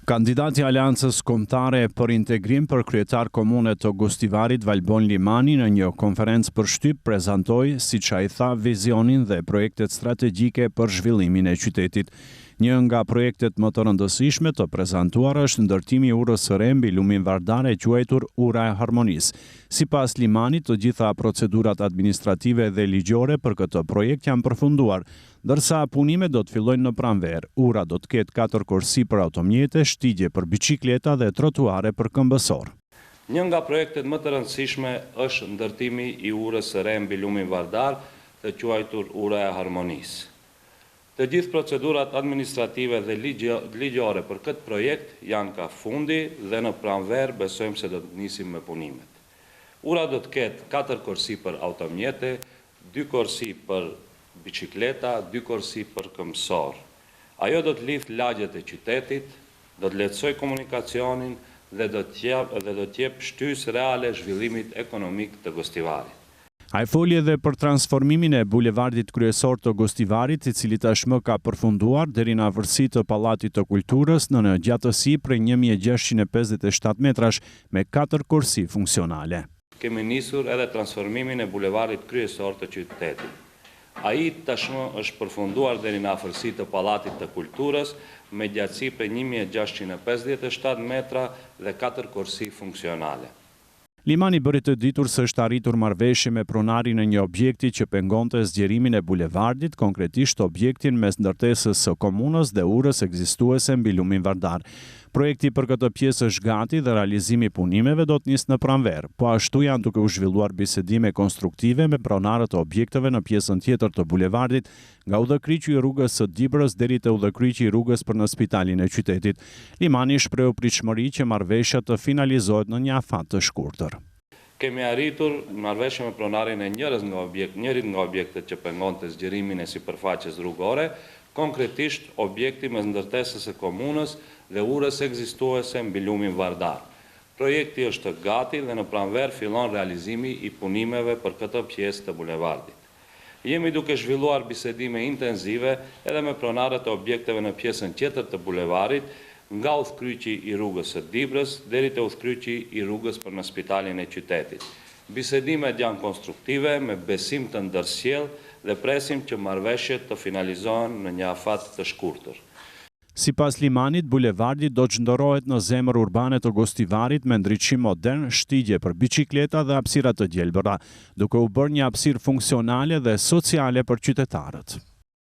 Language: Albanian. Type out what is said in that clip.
Kandidati i Aleancës Kombëtare për Integrim për kryetar komune të Gostivarit, Valbon Limani në një konferencë për shtyp prezantoi, siç ai tha, vizionin dhe projektet strategjike për zhvillimin e qytetit. Një nga projektet më të rëndësishme të prezantuara është ndërtimi i urës së re mbi lumin Vardar e quajtur Ura e Harmonisë. Sipas Limanit, të gjitha procedurat administrative dhe ligjore për këtë projekt janë përfunduar, Ndërsa punimet do të fillojnë në pranverë, ura do të ketë katër korsi për automjete, shtigje për biçikleta dhe trotuare për këmbësorë. Një nga projektet më të rëndësishme është ndërtimi i urës së re mbi lumin Vardar, të quajtur Ura e Harmonisë. Të gjithë procedurat administrative dhe ligjore për këtë projekt janë ka fundi dhe në pranverë besojmë se do të nisim me punimet. Ura do të ketë katër korsi për automjete, dy korsi për biçikleta, dy korsi për këmbësorë. Ajo do të lidhë lagjet e qytetit, do të lehtësojë komunikacionin dhe do të dhe do të jep shtysë reale zhvillimit ekonomik të Gostivarit. Ai foli edhe për transformimin e bulevardit kryesor të Gostivarit, i cili tashmë ka përfunduar deri në afërsi të Pallatit të Kulturës në në gjatësi prej 1657 metrash me katër korsi funksionale. Kemi nisur edhe transformimin e bulevardit kryesor të qytetit. Ai tashmë është përfunduar deri në afërsi të Pallatit të Kulturës, me gjatësi prej 1657 metra dhe katër korsi funksionale. Limani bëri të ditur se është arritur marrëveshje me pronarin e një objekti që pengonte zgjerimin e bulevardit, konkretisht objektin mes ndërtesës së komunës dhe urës ekzistuese mbi lumin Vardar. Projekti për këtë pjesë është gati dhe realizimi i punimeve do të nisë në pranverë. Po ashtu janë duke u zhvilluar bisedime konstruktive me pronarët e objekteve në pjesën tjetër të bulevardit, nga udhëkryqi i rrugës së Dibrës deri te udhëkryqi i rrugës për në spitalin e qytetit. Limani shprehu pritshmëri që marrëveshja të finalizohet në një afat të shkurtër. Kemi arritur marrëveshje me pronarin e njërës nga objekt, njërit nga objektet që pengonte zgjerimin e sipërfaqes rrugore, konkretisht objekti mes ndërtesës së komunës dhe urës ekzistuese mbi lumin Vardar. Projekti është gati dhe në pranverë fillon realizimi i punimeve për këtë pjesë të bulevardit. Jemi duke zhvilluar bisedime intenzive edhe me pronarët e objekteve në pjesën tjetër të bulevarit, nga udhëkryqi i rrugës së Dibrës deri te udhëkryqi i rrugës për në spitalin e qytetit. Bisedimet janë konstruktive, me besim të ndërsjellë dhe presim që marrëveshjet të finalizohen në një afat të shkurtër. Sipas Limanit, bulevardi do të shndërrohet në zemër urbane të Gostivarit me ndriçim modern, shtigje për biçikleta dhe hapësira të gjelbëra, duke u bërë një hapësirë funksionale dhe sociale për qytetarët.